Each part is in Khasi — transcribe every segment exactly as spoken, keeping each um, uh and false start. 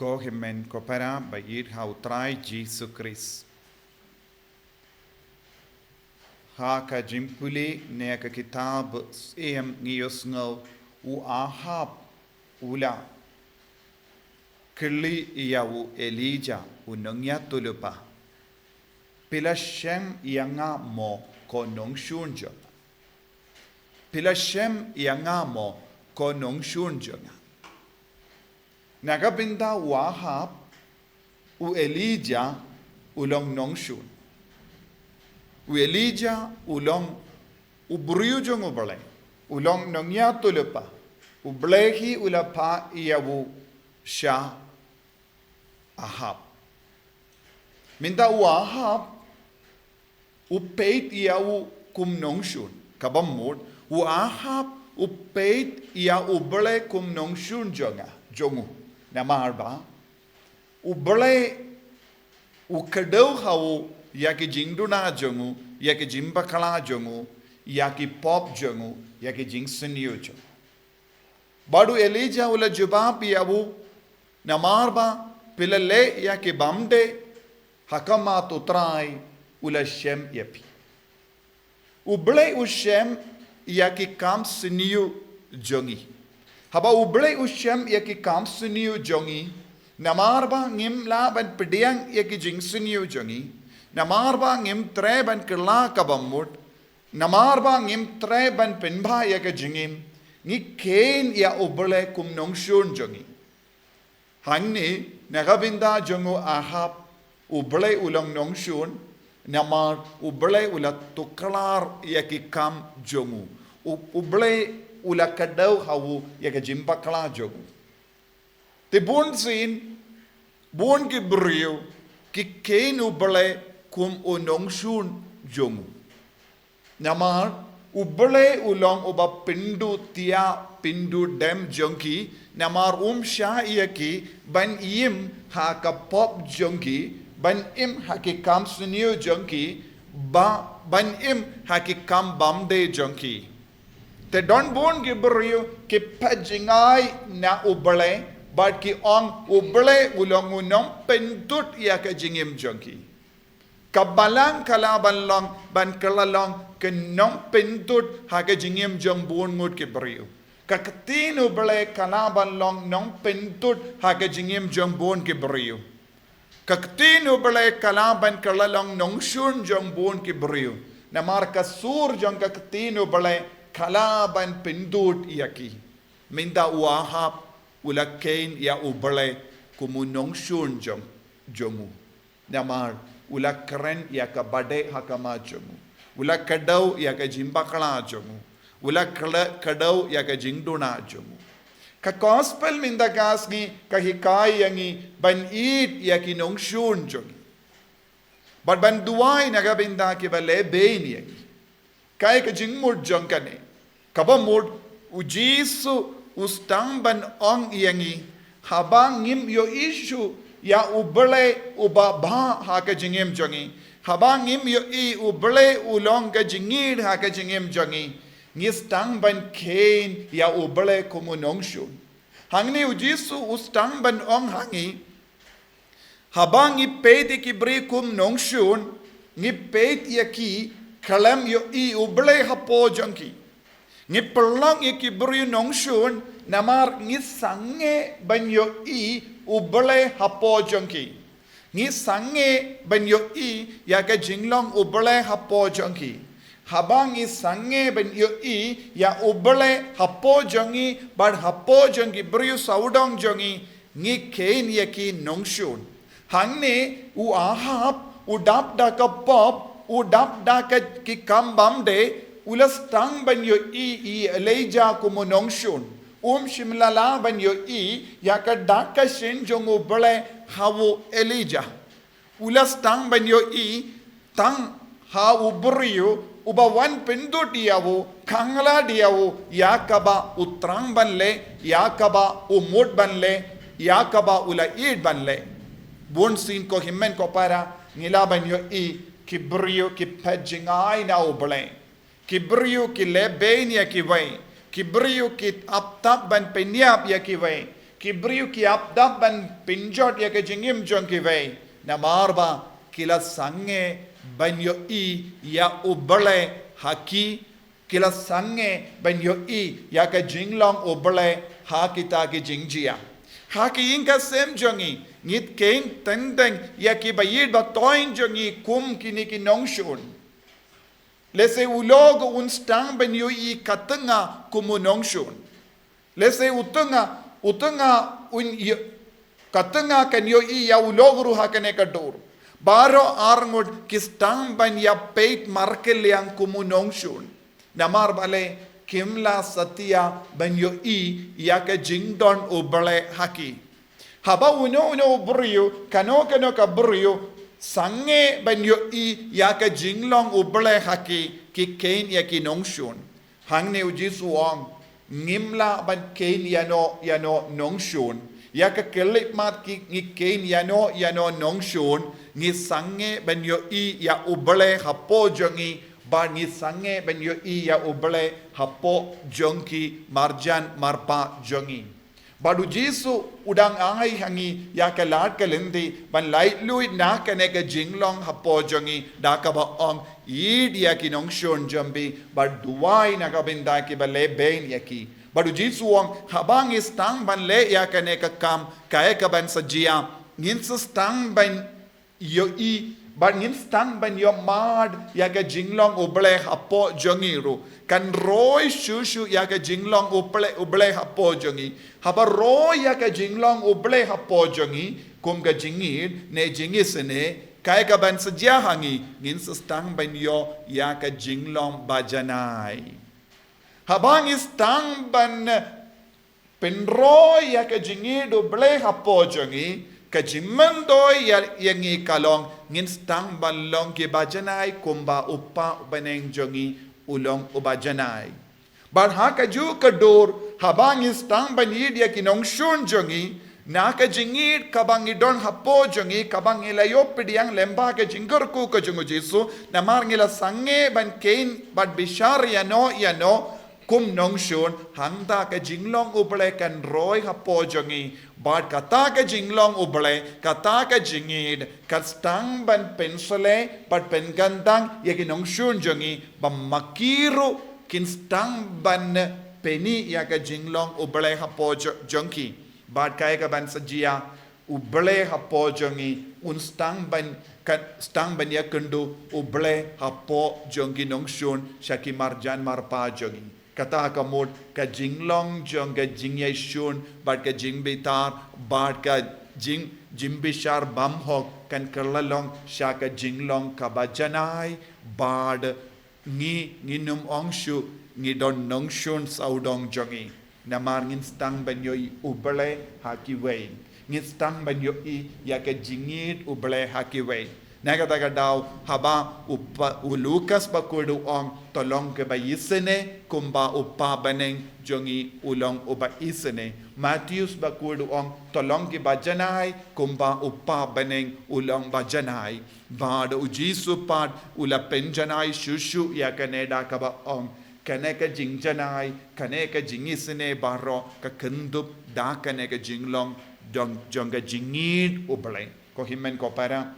Ko hynmen ko para ba ïeit ha u Trai Jisu Khrist. Ha ka jingpule na ka kitab Syiem ngi ïohsngew u Ahab u la kylli ïa u Elijah u nongïathuhlypa, phi la shem ïa nga mo ko nongshun jong nga? Phi la shem ïa nga mo ko nongshun jong nga? Na ka bynta u Ahab, u Elijah u long nongshun. U Elijah u long u briew jong U Blei, u long nongïathuhlypa. U Blei hi u la phah ïa u sha Ahab. Mynta u Ahab u peit ïa u kum nongshun. Kaba mut, u Ahab u peit ïa U Blei kum nongshun jong nga, jong u. Namar ba U Blei u kdew ha u ïa ki jingduna jong u, ïa ki jingbakla jong u, ïa ki pop jong u, ïa ki jingsniew jong u. Bad u Elijah u la jubab ïa u, namar ba phi la leh ïa ki bymdei ha khmat U Trai, u la shem ïa phi. U Blei u shem ïa ki kam sniew jong ngi. Haba U Blei u shem ïa ki kam sniew jong ngi, namar ba ngim lah ban pdiang ïa ki jingsniew jong ngi, namar ba ngim treh ban kylla kaba mut, namar ba ngim treh ban pynbha ïa ka jingim, ngi kheiñ ïa U Blei kum nongshun jong ngi. Hangne, na ka bynta jong u Ahab, U Blei u long nongshun, namar U Blei u la tuklar ïa ki kam jong u. U, U Blei u la kdew ha u ïa ka jingbakla jong u. Te bunsien, bun ki briew ki kheiñ U Blei kum u nongshun jong u. Namar U Blei u long uba pynduh thiah pynduh dem jong ki, namar um shah ïa ki ban im ha ka pop jong ki, ban im ha ki kam sniew jong ki, ba, ban im ha ki kam bymdei jong ki. Te don bun ki briew ki phet jngai na U Blei, bad ki ong U Blei u long u nongpynduh ïa ka jingim jong ki. Ka balang ka lah ban long, ban kylla long ka nongpynduh ha ka jingim jong bun ngut ki briew. Ka ktien U Blei ka lah ban long nongpynduh ha ka jingim jong bun ki briew. Ka ktien U Blei ka lah ban kylla long nongshun jong bun ki briew. Namar ka sur jong ka ktien U Blei ka lah ban pynduh ïa ki. Mynta u Ahab u la kheiñ ïa U Blei kum u nongshun jong, jong u. Namar u la kren ïa kaba dei ha khmat jong u. U la kdew ïa ka jingbakla jong u. U la kle-, kdew ïa ka jingduna jong u. Ka gospel mynta ka sngi ka hikai ïa ngi ban ïeit ïa ki nongshun jong ngi. Bad ban duwai na ka bynta kiba lehbeiñ ïa ngi. Kaei ka jingmut jong kane? Kaba mut, U Jisu u sdang ban ong ïa ngi, haba ngim ïohi shuh ïa U Blei uba bha ha ka jingim jong ngi, haba ngim ïohi U Blei u long ka jingïeit ha ka jingim jong ngi, ngi sdang ban kheiñ ïa U Blei kum u nongshun. Hangne U Jisu u sdang ban ong ha ngi, haba ngi peit ïa ki briew kum nongshun, ngi peit ïa ki khlem ïohi U Blei hapoh jong ki. Ngi pynlong ïa ki briew nongshun namar ngi sangeh ban ïohi U Blei hapoh jong ki. Ngi sangeh ban ïohi ïa ka jinglong U Blei hapoh jong ki. Haba ngi sangeh ban ïohi ïa U Blei hapoh jong ngi bad hapoh jong ki briew sawdong jong ngi, ngi kheiñ ïa ki nongshun. Hangne u Ahab u dap da ka pop, u dap da ka ki kam bymdei, u la sdang ban ïohi ïa u Elijah kum u nongshun. Um shym la lah ban ïohi ïa ka dak ka shin jong U Blei ha u Elijah. U la sdang ban ïohi tang ha u briew uba wan pyndud ïa u, khanglad ïa u, ïa kaba u thrang ban leh, ïa kaba u mut ban leh, ïa kaba u la ïeit ban leh. Bunsien ko hynmen ko para, ngi lah ban ïohi ki briew ki phet jngai na U Blei. Ki briew ki lehbeiñ ïa kiwei. Ki briew ki ap tap ban pynïap ïa kiwei. Ki briew ki ap dap ban pynjot ïa ka jingim jong kiwei, namar ba ki la sangeh ban ïohi ïa U Blei ha ki, ki la sangeh ban ïohi ïa ka jinglong U Blei ha kita ki jingjia. Ha ki ïing ka sem jong ngi, ngi kheiñ teng teng ïa ki ba ïeit ba toiñ jong ngi kum kine ki nongshun. Lehse u lok un sdang ban ïohi ka tnga kum u nongshun. Lehse u tnga, u tnga un ïo-, ka tnga kan ïohi ïa u lok ruh ha kane ka dur. Baroh arngut ki sdang ban ïa peit markylliang kum u nongshun. Namar balei kim la satia ban ïohi ïa ka jingdon U Blei ha ki. Haba uno uno u briew, kano kano ka briew, sangeh ban ïohi ïa ka jinglong U Blei ha ki, ki kheiñ ïa ki nongshun. Hangne U Jisu u ong, ngim lah ban kheiñ ïano ïano nongshun. Ïa ka khyllipmat ki ngi kheiñ ïano ïano nongshun, ngi sangeh ban ïohi ïa U Blei hapoh jong ngi, bad ngi sangeh ban ïohi ïa U Blei hapoh jong ki marjan marpa jong ngi. Bad U Jisu u dang ai ha ngi ïa ka lad ka lynti ban laitluid na kane ka jinglong hapoh jong ngi da kaba ong, ïeit ïa ki nongshun jong phi bad duwai na ka bynta kiba lehbeiñ ïa ki. Bad U Jisu u ong, haba ngi sdang ban leh ïa kane ka kam, kaei kaban sa jia, ngin sa sdang ban ïohi, bad ngin sdang ban ïohmad ïa ka jinglong U Blei hapoh jong ngi ruh. Kan roi shuh shuh ïa ka jinglong U Blei, U Blei hapoh jong ngi. Haba roi ïa ka jinglong U Blei hapoh jong ngi, kum ka jingïeit ne jingisynei, kaei kaban sa jia ha ngi, ngin sa sdang ban ïoh ïa ka jinglong bajanai. Haba ngi sdang ban pynroi ïa ka jingïeit U Blei hapoh jong ngi, ka jingmyntoi ïa, ïa ngi ka long, ngin sdang ban long kiba janai kumba U Kpa uba ha bneng jong ngi u long uba janai. Bad ha kajuh ka dur, haba ngi sdang ban ïeit ïa ki nongshun jong ngi, na ka jingïeit kaba ngi don hapoh jong ngi, kaba ngi la ïoh pdiang lyngba ka jingkyrkhu ka jong U Jisu, namar ngi la sangeh ban kheiñ bad bishar ïano ïano kum nongshun, hangta ka jinglong U Blei kan roi hapoh jong ngi, bad kata ka jinglong U Blei, kata ka jingïeit, kan sdang ban pynsleh, bad pynkyntang ïa ki nongshun jong ngi, ba ma ki ruh kin sdang ban pyni ïa ka jinglong U Blei hapoh jo-, jong ki. Bad kaei kaban sa jia, U Blei hapoh jong ngi un sdang ban, kan sdang ban ïakynduh U Blei hapoh jong ki nongshun sha ki marjan marpa jong ngi. Kata ka mut ka jinglong jong ka jingïaishun bad ka jingbitar bad ka jing, jingbishar bymhok kan kylla long sha ka jinglong kaba janai bad ngi, ngin ym ong shuh ngi don nongshun sawdong jong ngi. Namar ngin sdang ban ïohi U Blei ha kiwei. Ngin sdang ban ïohi ïa ka jingïeit U Blei ha kiwei. Na kata ka daw haba u pa, u Lukas bakhuid u ong, to long kiba isynei kumba U Kpa uba ha bneng jong ngi u long uba isynei. Mathaios bakhuid u ong, to long kiba janai kumba U Kpa uba ha bneng u long ba janai. Bad U Jisu pat u la pynjanai shuh shuh ïa kane da kaba ong, kane ka jingjanai, kane ka jingisynei baroh ka kynthup da kane ka jinglong jong, jong ka jingïeit U Blei. Ko hynmen ko para,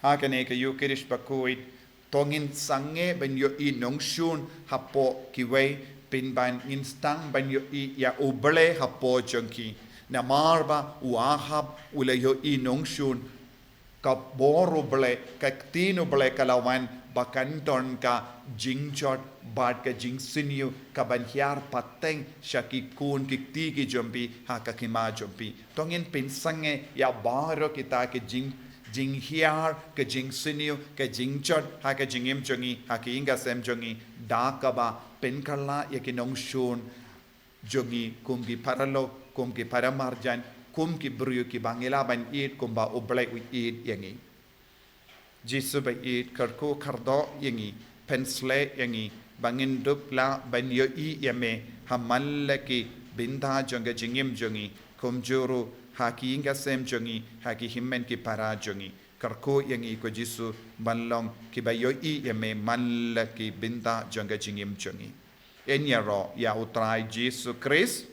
ha kane ka Ïukharist bakhuid, to ngin sangeh ban ïohi nongshun hapoh kiwei, pynban ngin sdang ban ïohi ïa U Blei hapoh jong ki. Namar ba u Ahab u la ïohi nongshun, ka bor U Blei, ka ktien U Blei ka la wan ba kan don ka jingjot bad ka jingsniew kaban hiar pateng sha ki khun ki kti ki jong phi ha ka hima jong phi. To ngin pynsangeh ïa baroh kita ki jing, jinghiar, ka jingsniew, ka jingjot ha ka jingim jong ngi, ha ki ïing ka sem jong ngi, da kaba pynkylla ïa ki nongshun jong ngi kum ki paralok, kum ki paramarjan, kum ki briew kiba ngi lah ban ïeit kumba U Blei u ïeit ïa ngi. Jisu ba ïeit, kyrkhu kyrdoh ïa ngi, pynsleh ïa ngi ba ngin dup lah ban ïohi ïa me ha man la ki bynta jong ka jingim jong ngi, kumjuh ruh ha ki ïing ka sem jong ngi, ha ki hynmen ki para jong ngi. Kyrkhu ïa ngi ko Jisu ban long kiba ïohi ïa me man la ki bynta jong ka jingim jong ngi. Yn ïaroh ïa U Trai Jisu Khrist.